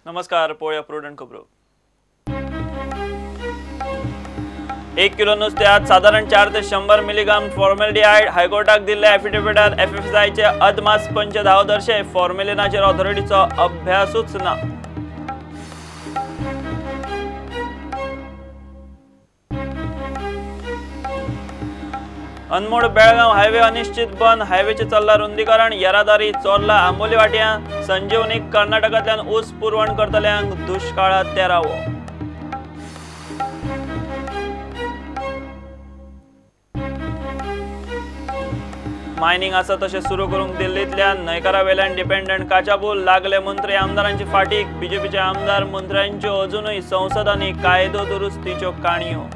नमस्कार, पळोवया प्रुडंट खबरो. 1 किलो नुस्त्यात सादारण 4 ते 100 मिलीग्राम फॉर्मेल्डिहाइड. हायकोर्टाक दिल्ल्या एफिडेव्हिटात एफएसआयचे अदमास पंच धांवदर्शे. फॉर्मेलिनाचेर ऑथॉरिटीचो अभ्यासूच ना. अनमोड बेळगांव हायवे अनिश्चित बंद. हायवेचे चल्ला रुंदीकरण. येरादारी चोरला आंबोली वाट्यां. संजीवनीक कर्नाटकांतल्यान ऊस पुरवण करतल्यांक दुष्काळात तेरावो. मायनिंग आसा तशें सुरू करूंक दिल्लींतल्या न्हयकारावेल्यान डिपेंडंट काचाबूल. लागले मंत्री आमदारांची फाटीक. बीजेपीचे आमदार मंत्र्यांच्यो अजुनूय संसदांनी कायदो दुरुस्तीच्यो काणयो.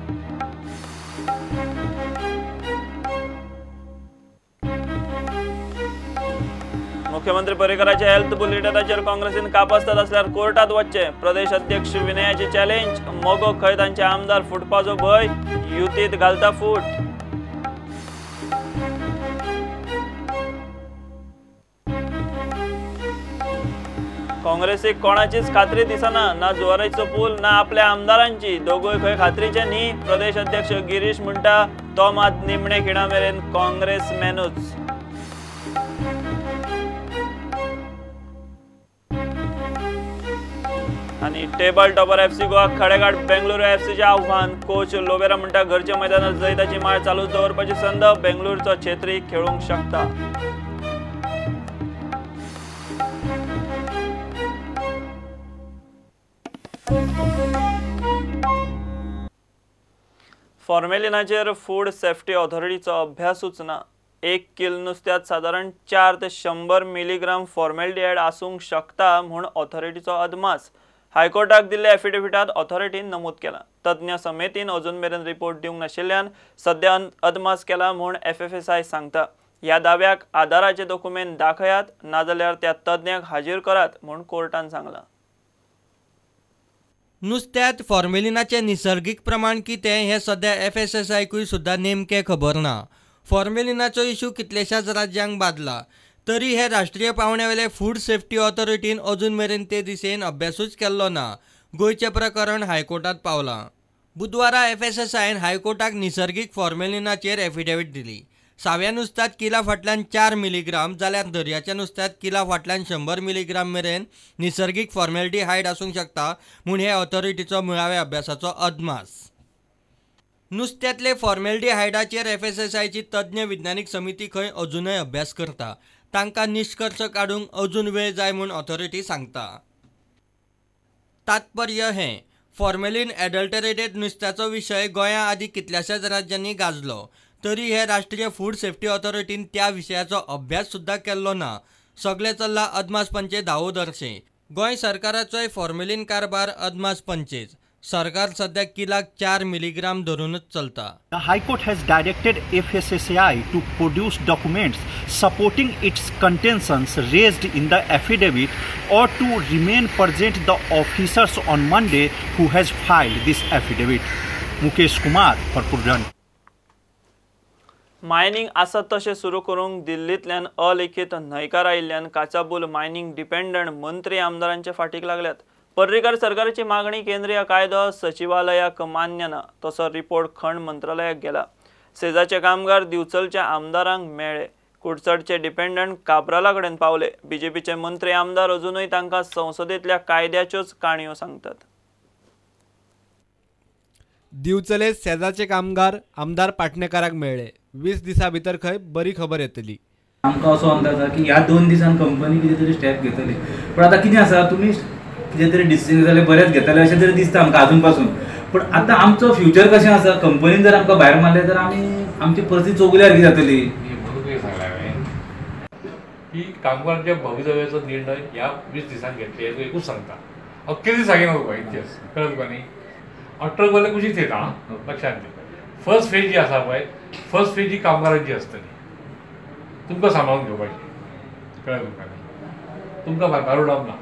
मुख्यमंत्री पर्रीकराच्या हेल्थ बुलेटिनाचेर काँग्रेसीन कापास्तात आसल्यार कोर्टात वचचें. प्रदेश अध्यक्ष विनयाची चॅलेंज. मगो खंय तांचे आमदार फुटपाचो भंय. युतीत घालता फूट. काँग्रेसीक कोणाचीच खात्री दिसना. ना जुवारीचो पूल ना आपल्या आमदारांची. दोगूय खंय खात्रीचे न्ही. प्रदेश अध्यक्ष गिरीश म्हणटा तो मात निमणे खिणा मेरेन काँग्रेसमॅनूच. आनी टेबल टॉपर एफसी गोवा खडेगाठ बेंगळुरू एफसीचें आव्हान. कोच लोबेरा म्हणटा घरच्या मैदानार जैताची माळ चालूच दवरपाची संद. बेंगळुरूचो छेत्री खेळूंक शकता. फॉर्मेलिनाचेर फूड सेफ्टी ऑथॉरिटीचो अभ्यासूच ना. 1 किल नुस्त्यात सादारण 4 ते 100 मिलीग्राम फॉर्मेल्डिहाइड आसूंक शकता म्हूण ऑथॉरिटीचो अदमास. हायकोर्टाक दिल्ल्या एफिडेव्हिटात ऑथॉरिटीन नमूद केला. तज्ञ समितीन अजून मेरेन रिपोर्ट दिवंक नाशिल्ल्यान सद्या अदमास केला म्हूण एफएफएसआय सांगता. ह्या दाव्याक आदाराचे दोकुमेंत दाखयात, नाजाल्यार त्या तज्ञाक हाजीर करात म्हूण कोर्टान सांगलां. नुस्त्यात फॉर्मेलिनाचें निसर्गीक प्रमाण कितें हें सद्या एफएसएसआयकूय सुद्दां नेमकें खबर ना. फॉर्मेलिनाचो इशू कितल्याशाच राज्यांक बादला तरी हे राष्ट्रीय पावंड्यावेले फूड सेफ्टी ऑथॉरिटीन अजून मेरेन ते दिशेन अभ्यासूच केल्लो ना. गोंयचें प्रकरण हायकोर्टांत पावलां. बुधवारा एफएसएसआयन हायकोर्टाक निसर्गीक फॉर्मेलिनाचेर एफिडेवीट दिली. साव्या नुस्त्यात किला फाटल्यान 4 मिलीग्राम जाल्यार दर्याच्या नुस्त्यात किला फाटल्यान 100 मिलीग्राम मेरेन निसर्गीक फॉर्मेल्डिहाइड आसूंक शकता म्हूण हे ऑथॉरिटीचो मुळाव्या अभ्यासाचो अदमास. नुस्त्यांतले फॉर्मेल्डिहाइडाचेर एफएसएसआयची तज्ञ विज्ञानीक समिती खंय अजुनय अभ्यास करता. तांकां निश्कर्श काडूंक अजून वेळ जाय म्हूण ऑथॉरिटी सांगता. तात्पर्य हें, फॉर्मेलीन एडल्टरेटेड नुस्त्याचो विशय गोंया आदी कितल्याशाच राज्यांनी गाजलो तरी हे राष्ट्रीय फूड सेफ्टी ऑथॉरिटीन त्या विशयाचो अभ्यास सुद्दां केल्लो ना. सगळें चल्लां अदमास पंचे धांवोदर्शे. गोंय सरकाराचोय फॉर्मेलीन कारभार अदमास पंचेच. सरकार सद्या किलाक 4 मिलीग्राम धरूनच चलता. The High Court has directed FSSAI to produce documents supporting its contentions raised in the affidavit or to remain present the officers on Monday who has filed this affidavit. Mukesh Kumar for Prudent. Mining आसा तशें सुरू करूंक दिल्लींतल्यान अलिखीत न्हयकार आयिल्ल्यान काचाबूल mining dependent मंत्री आमदारांचे फाटीक लागल्यात. पर्रीकर सरकाराची मागणी केंद्रीय कायदो सचिवालयाक मान्य ना. तसो रिपोर्ट खण मंत्रालयाक गेला. सेजाचे कामगार दिवचलच्या आमदारांक मेळ्ळे. कुडचडचे डिपेंडंट काब्राला कडेन पावले. बीजेपीचे मंत्री आमदार अजुनूय तांकां संसदेंतल्या कायद्याच्योच काणयो सांगतात. दिवचले सेजाचे कामगार आमदार पाटणेकाराक मेळ्ळे. 20 दिसां भितर खंय बरी खबर येतली. आमकां असो अंदाज आसा की ह्या 2 दिसान कंपनी कितें तरी स्टेप घेतली. पण आतां कितें आसा, तुमी कितें तरी डिसिजन जाल्यार बरेंच घेतले अशें तरी दिसता आमकां आजून पासून. पण आतां आमचो फ्युचर कशें आसा, कंपनीन जर आमकां भायर मारलें तर आमी आमची परिस्थिती चौगुल्यार जातली. म्हणून कितें सांगलें हांवें की कामगारांच्या भवितव्याचो निर्णय ह्या 20 दिसांक घेतले हें एकूच सांगता. हांव कितें सांगिना तुका इतिहास कळ्ळें तुका न्ही. हांव ट्रक वाले कुशीक थेयता लक्षांत दी. फर्स्ट फेज जी आसा पळय, फर्स्ट फेज ही कामगारांची आसतली. तुमकां सांबाळून घेवपाची कळ्ळें तुमकां न्ही. तुमकां मारुडाम ना.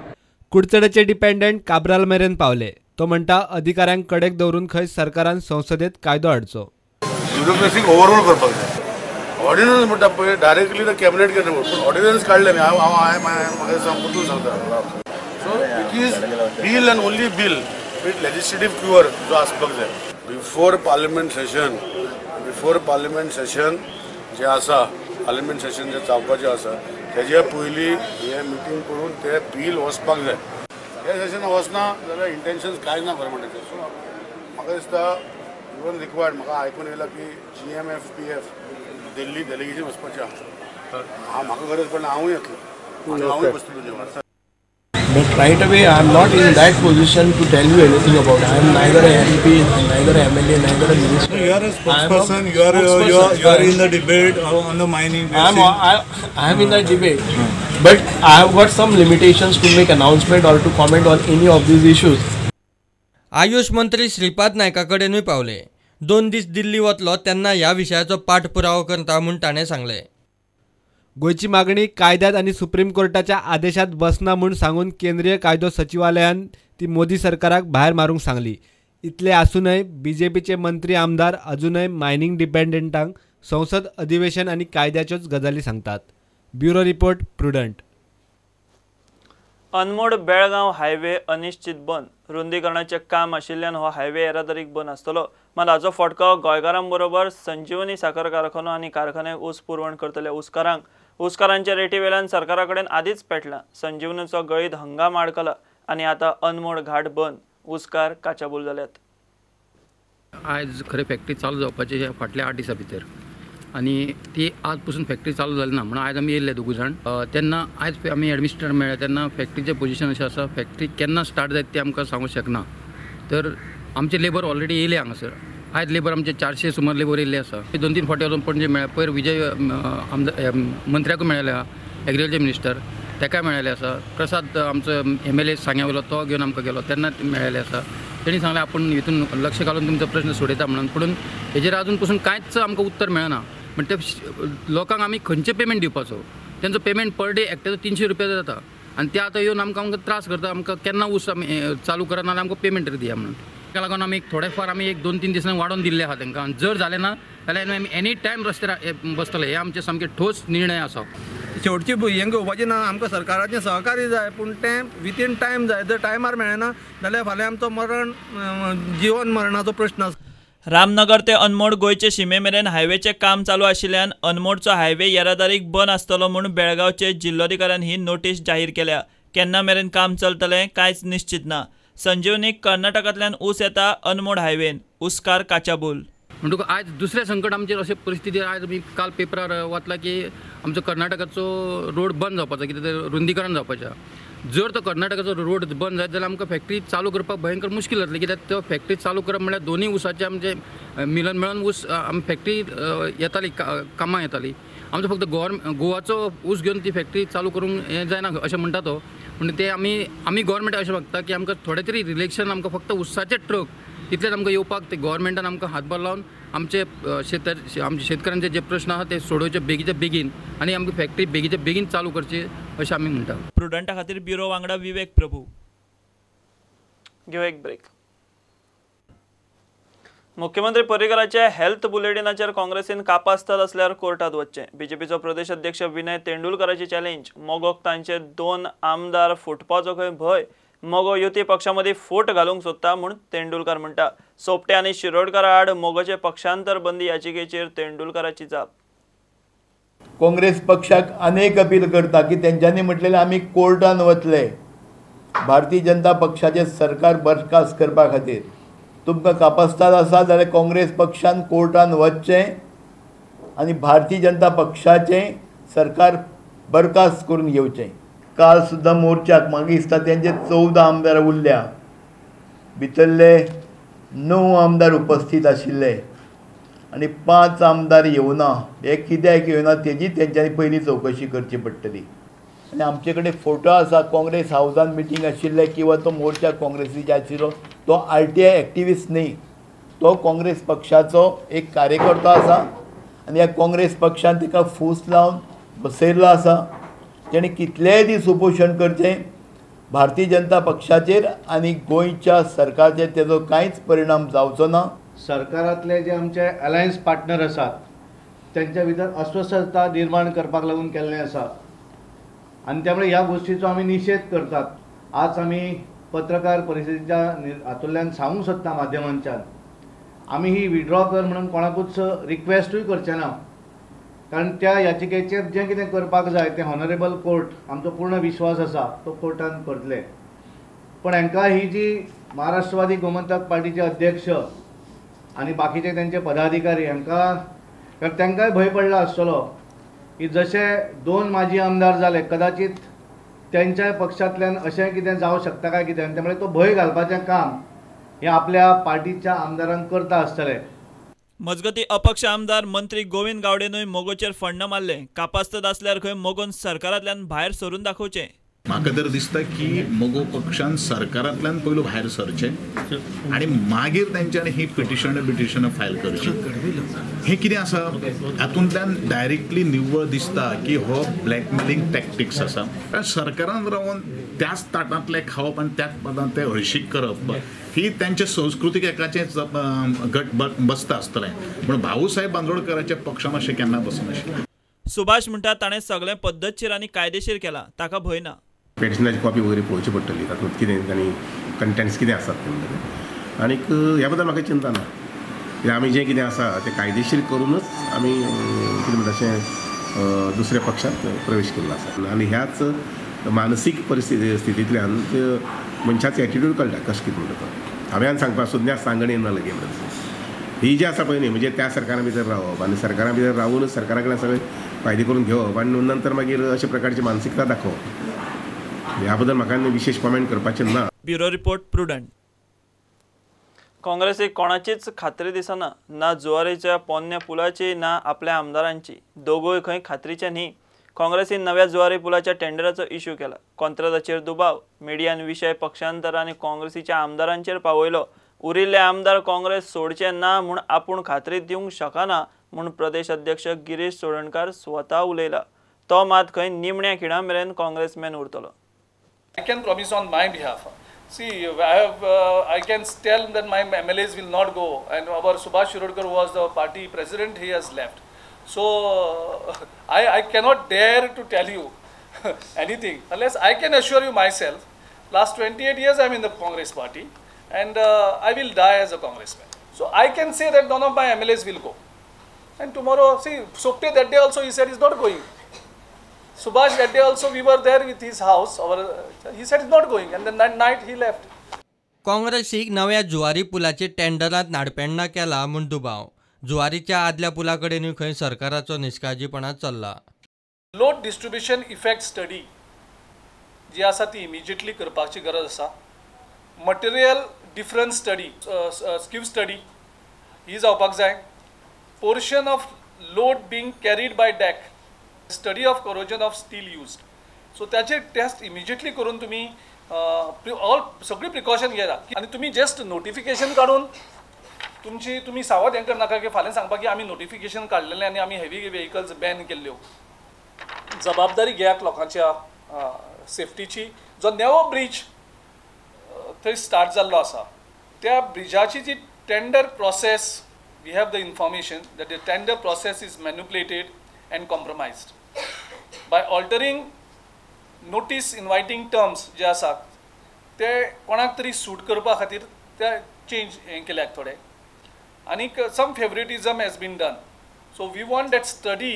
कुडचड्याचे डिपेंडंट काब्राल मेरेन पावले. तो म्हणटा अधिकाऱ्यांक कडेक दवरून खंय सरकारान संसदेत कायदो हाडचो. ब्युरोक्रेसीक ओवरऑल करपाक जाय. ऑर्डिनन्स म्हणटा पळय डायरेक्टली कॅबिनेट केन्ना, पूण ऑर्डिनन्स काडलें न्ही. हांव हांव म्हाका सांग परतून सांगता, So it is bill and only bill with legislative cure जो आसपाक जाय. Before parliament session जे आसा, पार्लिमेंट सेशन जे जावपाचें आसा तेजे पयलीं हे मिटींग करून ते बील वचपाक जाय. हे सेशन वचना जाल्यार इंटेन्शन्स कांय ना गव्हर्मेंटाचें. सो म्हाका दिसता इवन रिक्वायर्ड, म्हाका आयकून येयलां की GMFPF Delhi delegation वचपाचें आहा. म्हाका गरज पडल्यार हांवूय येतलो, हांवूय बसतलो जेवण. But right away, I am not in that position to tell you anything about it. I am neither a MP, neither a MLA, neither a minister. No, you are a spokesperson. You are in the debate on the mining. I am in the debate, but I have got some limitations to make announcement or to comment on any of these issues. Ayush मंत्री श्रीपाद नायका कडेनूय पावले. 2 दीस दिल्ली वतलो तेन्ना ह्या विशयाचो पाठपुरावो करता म्हूण ताणें सांगलें. गोंयची मागणी कायद्यात आनी सुप्रीम कोर्टाच्या आदेशात बसना म्हूण सांगून केंद्रीय कायदो सचिवालयान ती मोदी सरकाराक भायर मारूंक सांगली. इतले आसूनय बीजेपीचे मंत्री आमदार अजूनय मायनिंग डिपेंडंटांक संसद अधिवेशन आनी कायद्याच्योच गजाली सांगतात. Bureau report, Prudent. Anmod Belgaum highway अनिश्चित बंद. रुंदीकरणाचें काम आशिल्ल्यान हो हायवे येरादारीक बंद आसतलो. मात हाचो फटको गोंयकारां बरोबर संजीवनी साखर कारखानो आनी कारखान्याक ऊस पुरवण करतल्या ऊसकारांक. ऊसकारांच्या रेटी वेल्यान सरकारा कडेन आदींच पेटला. संजीवनीचो गळीत हंगाम आडकला आनी आतां अनमोड घाट बंद, ऊसकार काचाबूल जाल्यात. आयज खरें फॅक्टरी चालू जावपाची फाटल्या 8 दिसां भितर, आनी ती आज पसून फॅक्टरी चालू जाली ना म्हणून आयज आमी येयल्ले दोगूय जाण. तेन्ना आयज आमी एडमिनिस्ट्रेटर मेळ्ळे तेन्ना फॅक्टरीचें पोजिशन अशें आसा, फॅक्टरी केन्ना स्टार्ट जायत तें आमकां सांगूंक शकना. तर आमचे लेबर ऑलरेडी येयले हांगासर. आयज लेबर आमचे 400 सुमार लेबर येयल्ले आसा. 2-3 फावटी वचून पणजे मेळ्ळे. पयर विजय आमदार मंत्र्याकूय मेळ्ळे आहा, एग्रीकल्चर मिनिस्टर, ताकाय मेळ्ळेले आसा. प्रसाद आमचो MLA सांग्या वयलो तो घेवन आमकां गेलो तेन्ना मेळ्ळेले आसा. तेणी सांगलें आपूण हितून लक्ष घालून तुमचो प्रश्न सोडयता म्हणून, पूण हेजेर अजून पसून कांयच आमकां उत्तर मेळना. म्हणजे लोकांक आमी खंयचें पेमेंट दिवपाचो? तेंचो पेमेंट पर डे एकट्याचो 300 रुपया जाता आनी ते आतां येवन आमकां आमकां त्रास करता. आमकां केन्ना ऊस आमी चालू करा नाल्यार आमकां पेमेंट तरी दिया म्हणून. ताका लागून आमी थोडे फार आमी 1-2-3 दिसांनी वाडोवन दिल्ले आसा तांकां. आनी जर जालें ना जाल्यार आमी एनी टायम रस्त्यार बसतले. हे आमचे सामके ठोस निर्णय आसा. शेवटची हें घेवपाचें ना, आमकां सरकाराचें सहकार्य जाय, पूण तें विथीन टायम जाय. जर टायमार मेळना जाल्यार फाल्यां आमचो मरण जिवन मरणाचो प्रश्न आसा. रामनगर ते अनमोड गोंयचे शिमे मेरेन हायवेचें काम चालू आशिल्ल्यान अनमोडचो हायवे येरादारीक बंद आसतलो म्हूण बेळगांवचे जिल्लोधिकाऱ्यान ही नोटीस जाहीर केल्या. केन्ना मेरेन काम चलतलें कांयच निश्चित ना. संजीवनीक कर्नाटकांतल्यान ऊस येता अनमोड हायवेन, ऊसकार काचाबूल. म्हणटकूच आयज दुसरें संकट आमचेर अशें परिस्थिती. आयज आमी काल पेपरार वाचला की आमचो कर्नाटकाचो रोड बंद जावपाचो, कितें तें रुंदीकरण जावपाचें. जर तो कर्नाटकाचो रोड बंद जायत जाल्यार आमकां फॅक्टरी चालू करपाक भयंकर मुश्कील जातलें. कित्याक तो फॅक्टरी चालू करप म्हणल्यार दोनूय ऊसाचे आमचे मिलन मेळून ऊस आमी फॅक्टरी येताली, कामां येताली. आमचो फक्त गोवाचो ऊस घेवन ती फॅक्टरी चालू करूंक हें जायना अशें म्हणटा तो. पूण ते आमी आमी गव्हर्मेंट अशें मागता की आमकां थोडे तरी रिलेक्शन, आमकां फक्त ऊसाचे ट्रक तितलेच आमकां येवपाक ते गव्हर्मेंटान आमकां हातभार लावन आमचे आमचे शेतकऱ्यांचे जे प्रश्न आसा ते सोडोवचे बेगीच्या बेगीन आनी आमकां फॅक्टरी बेगीच्या बेगीन चालू करची अशें आमी म्हणटा. प्रुडंटा खातीर ब्युरो वांगडा विवेक प्रभू. घेऊ एक ब्रेक. मुख्यमंत्री पर्रीकराच्या हेल्थ बुलेटिनाचेर काँग्रेसीन कापास्ताद असल्यार कोर्टात वचचें. बीजेपीचो प्रदेश अध्यक्ष विनय तेंडुलकराची चॅलेंज. मगोक तांचे 2 आमदार फुटपाचो खंय भंय. मगो युती पक्षामध्ये फूट घालूंक सोदता म्हूण तेंडुलकर म्हणटा. सोपटे आनी शिरोडकरा आड मगोचे पक्षांतर बंदी याचिकेचेर तेंडुलकराची जाप. काँग्रेस पक्षाक अनेक अपील करता की तेंच्यांनी म्हटलेलें आमी कोर्टान वतले भारतीय जनता पक्षाचें सरकार बरखास्त करपा खातीर. तुमकां कापस्ताद आसा जाल्यार काँग्रेस पक्षान कोर्टान वचचें आनी भारतीय जनता पक्षाचें सरकार बरखास्त करून घेवचें. काल सुद्दां मोर्चाक म्हाका दिसता तेंचे 14 आमदार उरल्या, भितरले 9 आमदार उपस्थित आशिल्ले आनी 5 आमदार येवना. हे कित्याक येवना तेजी तेंच्यांनी पयलीं चवकशी करची पडटली. आनी आमचे कडेन फोटो आसा काँग्रेस हावजान मिटींग आशिल्ले किंवा तो मोर्चा काँग्रेसीचे आशिल्लो तो RTI activist न्ही, तो काँग्रेस पक्षाचो एक कार्यकर्तो आसा आनी ह्या काँग्रेस पक्षान ताका फूस लावन बसयल्लो आसा. तेणी कितलेय दीस उपोशण करचें भारतीय जनता पक्षाचेर आनी गोंयच्या सरकारचेर तेजो कांयच परिणाम जावचो ना. सरकारांतले जे आमचे अलायन्स पार्टनर आसात तेंच्या भितर अस्वस्थता निर्माण करपाक लागून केल्लें आसा आनी त्यामुळे ह्या गोष्टीचो आमी निशेध करतात. आज आमी पत्रकार परिशदेच्या हातूंतल्यान सांगूंक सोदता माध्यमांच्यान, आमी ही विड्रॉ कर म्हणून कोणाकूच रिक्वेस्टूय करचे ना, कारण त्या याचिकेचेर जें कितें करपाक जाय तें ऑनरेबल कोर्ट, आमचो पूर्ण विश्वास आसा तो कोर्टान करतले. पण हांकां ही जी महाराष्ट्रवादी गोमंतक पार्टीचे अध्यक्ष आनी बाकीचे तेंचे पदाधिकारी हांकां, कारण तांकांय भंय पडला आसतलो की जशे 2 माजी आमदार जाले कदाचित त्यांच्या पक्षांतल्यान अशें कितें जावं शकता काय कितें, त्यामुळे तो भंय घालपाचें काम हें आपल्या पार्टीच्या आमदारांक करता आसतले. मजगती अपक्ष आमदार मंत्री गोविंद गावडेनूय मगोचेर फण्ण मारलें. कापास्तद आसल्यार खंय मगोन सरकारांतल्यान भायर सरून दाखोवचें. म्हाका तर दिसता की मगो पक्षान सरकारांतल्यान पयलू भायर सरचें आनी मागीर तेंच्यांनी ही पिटिशनां फायल करची. हें कितें आसा, हातूंतल्यान डायरेक्टली निव्वळ दिसता की हो ब्लॅकमेलिंग टॅक्टिक्स आसा. कारण सरकारान रावन त्याच ताटांतलें खावप आनी त्याच पाटांत तें हळशीक करप ही तेंच्या संस्कृतीक एकाचें घट बसता आसतलें. पूण भाऊसाहेब बांदोडकराच्या पक्षान अशें केन्ना बसनाशिल्लें. सुभाष म्हणटा ताणें सगळें पद्दतशीर आनी कायदेशीर केलां, ताका भंय ना. पेटिशनाची कॉपी वगैरे पळोवची पडटली, तातूंत कितें तांणी कंटेंट्स कितें आसात ते म्हणटले. आनीक ह्या बद्दल म्हाका चिंता ना, आमी जें कितें आसा तें कायदेशीर करूनच आमी कितें म्हणटा अशें दुसऱ्या पक्षांत प्रवेश केल्लो आसा. आनी ह्याच मानसीक परिस्थिती स्थितींतल्यान मनशाचो एटिट्यूड कळटा कशें कितें म्हणटा तो. हांवें सांगपाक सुद्दां सांगणी ना लगे म्हणटा ही जी आसा पळय न्ही, म्हणजे त्या सरकारा भितर रावप आनी सरकारा भितर रावूनच सरकारा कडल्यान सगळें फायदे करून घेवप आनी नंतर मागीर अशा प्रकारची मानसिकता दाखोवप, ह्या बद्दल म्हाका विशेष कॉमेंट करपाचें ना. Bureau report, Prudent. काँग्रेसीक कोणाचीच खात्री दिसना, ना जुवारीच्या पोन्न्या पुलाची ना आपल्या आमदारांची. दोगूय खंय खात्रीचे न्ही. काँग्रेसीन नव्या जुवारी पुलाच्या टेंडराचो इश्यू केला. कॉंत्रादाचेर दुबाव, मिडियान विशय पक्षांतर आनी काँग्रेसीच्या आमदारांचेर पावयलो. उरिल्ले आमदार काँग्रेस सोडचे ना म्हूण आपूण खात्री दिवंक शकना म्हूण प्रदेश अध्यक्ष गिरीश चोडणकार स्वता उलयला. तो मात खंय निमण्या खिणा मेरेन काँग्रेसमॅन उरतलो. I can promise on my behalf. See, I can tell that my MLAs will not go, and our Subhash Shirodkar was the party president, he has left. So I cannot dare to tell you anything unless I can assure you myself. Last 28 years I am in the Congress party, and I will die as a congressman. So I can say that none of my MLAs will go. And tomorrow, see, Sopte that day also he said he's not going. Subhash that day also we were there with his house. He said he's not going, and then that night he left. काँग्रेसीक नव्या जुवारी पुलाचे टेंडरांत नाडपेण्णा केला म्हूण दुबाव. जुवारीच्या आदल्या पुला कडेनूय खंय सरकाराचो निश्काळजीपणा चल्ला. Load distribution effect study जी आसा ती इमिजिएटली करपाची गरज आसा. Material difference study, skew study ही जावपाक जाय. Portion of load being carried by deck, study of corrosion of steel used. So त्याचे टेस्ट इमिजिएटली करून तुम्ही ऑल सगळी प्रिकॉशन घेता. आनी तुमी जस्ट नोटिफिकेशन काडून तुमची तुमी सावध हें करनाका की फाल्यां सांगपाक की आमी नोटिफिकेशन काडलेलें आनी आमी हेवी व्हेकल्स बॅन केल्ल्यो. जबाबदारी घेयात लोकांच्या सेफ्टीची. जो नेवो ब्रीज थंय स्टार्ट जाल्लो आसा त्या ब्रिजाची जी tender process, we have the information that the tender process is manipulated and compromised by altering notice inviting terms जे आसात ते कोणाक तरी सूट करपा खातीर ते चेंज हें केल्यात थोडे, आनीक some favouritism has been done. So we want that study,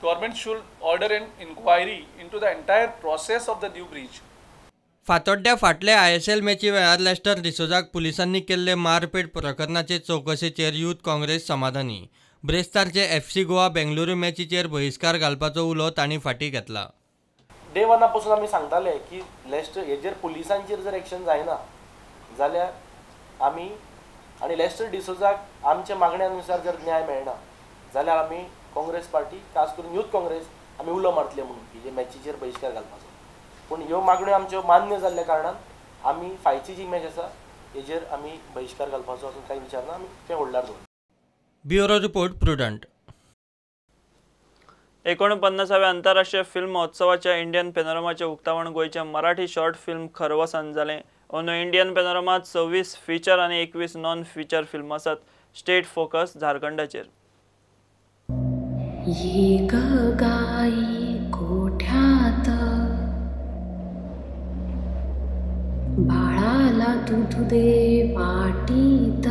government should order an inquiry into the entire process of the new bridge. फातोड्ड्या फाटले ISL मॅची वेळार लेस्टर डिसोजाक पुलिसांनी केल्ले मारपेट प्रकरणाचे चवकशेचेर यूथ काँग्रेस समाधानी. ब्रेस्तारचे FC Goa Bengaluru मॅचीचेर बहिश्कार घालपाचो उलो तांणी फाटीं घेतला. डे वना पासून आमी सांगताले की लेस्टर हेजेर पुलिसांचेर जर एक्शन जायना जाल्यार आमी आनी लेस्टर डिसोजाक आमच्या मागण्या अनुसार जर न्याय मेळना जाल्यार आमी काँग्रेस पार्टी, खास करून यूथ काँग्रेस, आमी उलो मारतले म्हणून की जे मॅचीचेर बहिश्कार घालपाचो. पूण ह्यो मागण्यो आमच्यो मान्य जाल्ल्या कारणान आमी फायची जी मॅच आसा हेजेर आमी बहिश्कार घालपाचो अजून कांय विचार ना, आमी ते होल्डार दवरता. Bureau report, Prudent. 49व्या आंतरराष्ट्रीय फिल्म महोत्सवाच्या इंडियन पेनोरमाचें उक्तावण गोंयच्या मराठी शॉर्ट फिल्म खरवसान जालें. अंदू इंडियन पेनोरमांत 26 फीचर आनी 21 नॉन फीचर फिल्म आसात. स्टेट फोकस झारखंडाचेर. ये गाई कोठ्यात बाळाला दूध दे वाटीत,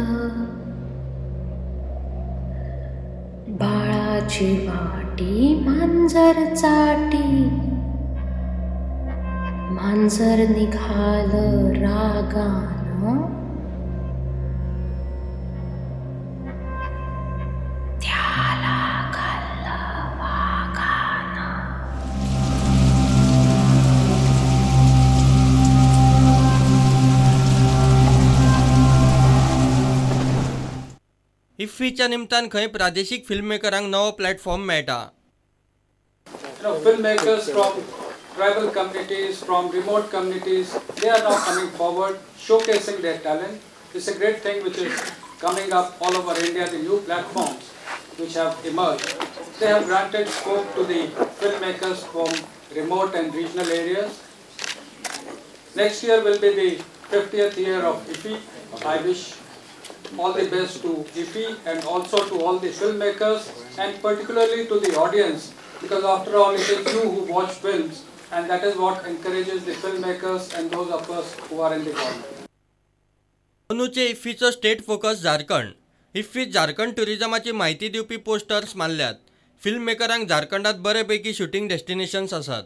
बाळाची वाटी मांजर चाटी, मांजर निघाल रागानं, त्याला खाल्लं वाघानं. इफ्फीच्या निमतान खंय प्रादेशीक फिल्ममेकरांक नवो प्लॅटफॉर्म मेळटा. Film makers from tribal communities, from remote communities, they are now coming forward, showcasing their talent. It's a great thing which is coming up all over India, the new platforms which have emerged. They have granted scope to the filmmakers from remote and regional areas. Next year will be the 50th year of IFFI. I wish all the best to IFFI and also to all the filmmakers and particularly to the audience, because after all it is you who watch films and that is what encourages the filmmakers and those of us who are in the government. अंदूचे इफ्फीचो state focus Jharkhand. इफ्फीत Jharkhand ट्युरिजमाची म्हायती दिवपी posters मारल्यात. Film मेकरांक झारखंडात बरे पैकी shooting destinations आसात.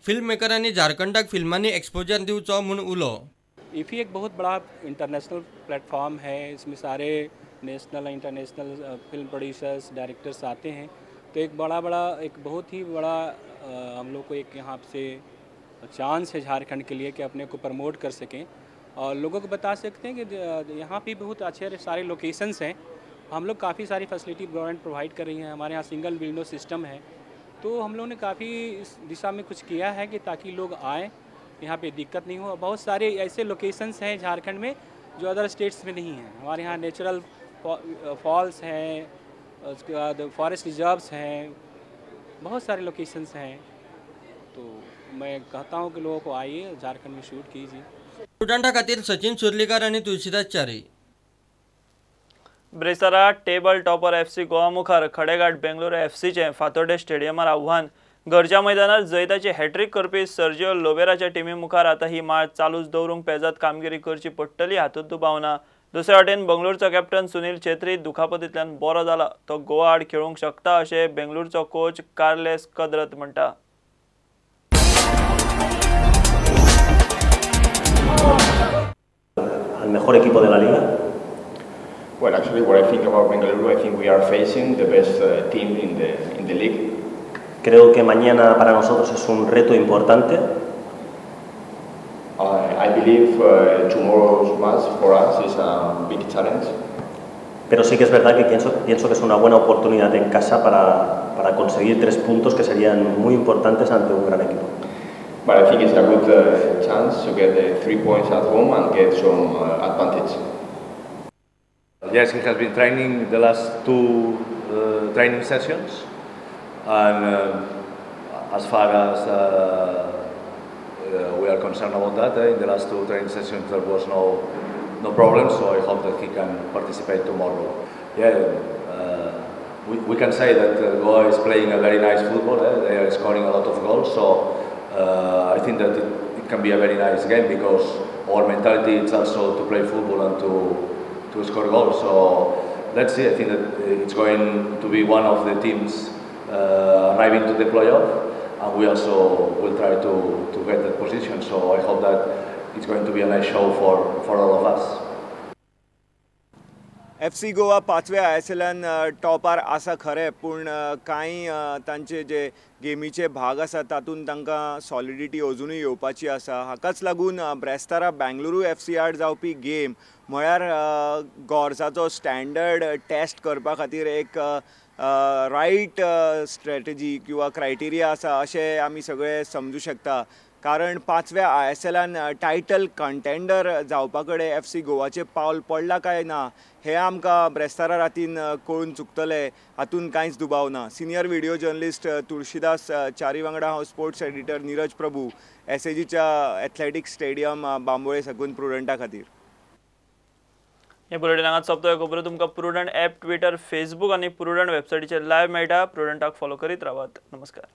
Film मेकरांनी झारखंडाक फिल्मांनी exposure दिवचो म्हूण उलो. IFFI एक बहुत बड़ा इंटरनेशनल प्लेटफॉर्म है. इसमें सारे national international film producers directors आते हैं. तो एक बड़ा एक बहुत ही बड़ा हम लोग को एक यहाँ से चांस है झारखंड के लिए कि अपने को प्रमोट कर सकें और लोगों को बता सकते हैं कि यहाँ पे बहुत अच्छे सारे लोकेशंस हैं. हम लोग काफ़ी सारी फैसिलिटी गवर्नमेंट प्रोवाइड कर रही है. हमारे यहाँ सिंगल विंडो सिस्टम है. तो हम लोगों ने काफ़ी इस दिशा में कुछ किया है कि ताकि लोग आएँ, यहाँ पे दिक्कत नहीं हो. बहुत सारे ऐसे लोकेशंस हैं झारखंड में जो अदर स्टेट्स में नहीं हैं. हमारे यहाँ नेचुरल फॉल्स हैं, उसके बाद फॉरेस्ट रिजर्व्स हैं, बहुत सारे लोकेशंस हैं. तो मैं कहता हूँ कि लोगों को आइए झारखंड में शूट कीजिए. स्टुडंटा खातीर सचिन सुर्लीकर आनी तुळशीदास च्यारी. ब्रेस्तारा टेबल टॉपर एफसी गोवा मुखार खडेगांठ बेंगलुरू एफसीचें फातोर्डे स्टेडियमार आव्हान. घरच्या मैदानार जैताची हॅट्रीक करपी सर्जिओ लोबेराच्या टिमी मुखार आतां ही माळ चालूच दवरूंक पेजात कामगिरी करची पडटली हातूंत दुबाव ना. दुसऱ्या वटेन बंगळुरूचो कॅप्टन सुनील छेत्री दुखापतींतल्यान बरो जाला, तो गोवा आड खेळूंक शकता अशें बेंगळुरूचो कोच कार्लेस कद्रत म्हणटा. Al mejor equipo de la liga. Well, actually, what I think about Bengaluru, I think we are facing the best team in the league. Creo que mañana para nosotros es un reto importante. I believe tomorrow's match for us is a big challenge. Pero sí que es verdad que pienso que es una buena oportunidad en casa para conseguir 3 puntos que serían muy importantes ante un gran equipo. But I think it's a good chance to get the 3 points at home and get some advantage. Yes, he has been training the last 2 training sessions, and as far as we are concerned about that, in the last 2 training sessions there was no problem, so I hope that he can participate tomorrow. Yeah, we can say that Goa is playing a very nice football. They are scoring a lot of goals, so I think that it can be a very nice game because our mentality is also to play football and to score goals. So let's see. I think that it's going to be one of the teams arriving to the playoff, and we also will try to get that position. So I hope that it's going to be a nice show for all of us. FC Goa पांचव्या ISLन टॉपार आसा खरें, पूण कांय तांचे जे गेमीचे भाग आसा तातूंत तांकां सॉलिडिटी अजुनूय येवपाची आसा. हाकाच लागून ब्रेस्तारा बेंगलुरू एफसी आड जावपी गेम म्हळ्यार गोर्साचो स्टँडर्ड टेस्ट करपा खातीर एक रायट स्ट्रॅटेजी किंवा क्रायटेरिया आसा अशें आमी सगळे समजू शकता. कारण पांचव्या ISLन टायटल कंटेंडर जावपा कडेन एफसी गोवाचें पावल पडलां काय ना हें आमकां ब्रेस्तारा रातीन कळून चुकतलें हातूंत कांयच दुबाव ना. Senior video journalist Tulshidas Chari वांगडा हांव स्पोर्ट्स एडिटर नीरज प्रभू, एसएजीच्या एथलेटिक्स स्टेडियम बांबोळे साकून प्रुडंटा खातीर. हे बुलेटीन हांगाच सोंपता. खबरो तुमकां प्रुडंट ॲप, ट्विटर, फेसबूक आनी प्रुडंट वेबसायटीचेर लायव्ह मेळटा. प्रुडंटाक फॉलो करीत रावात. नमस्कार.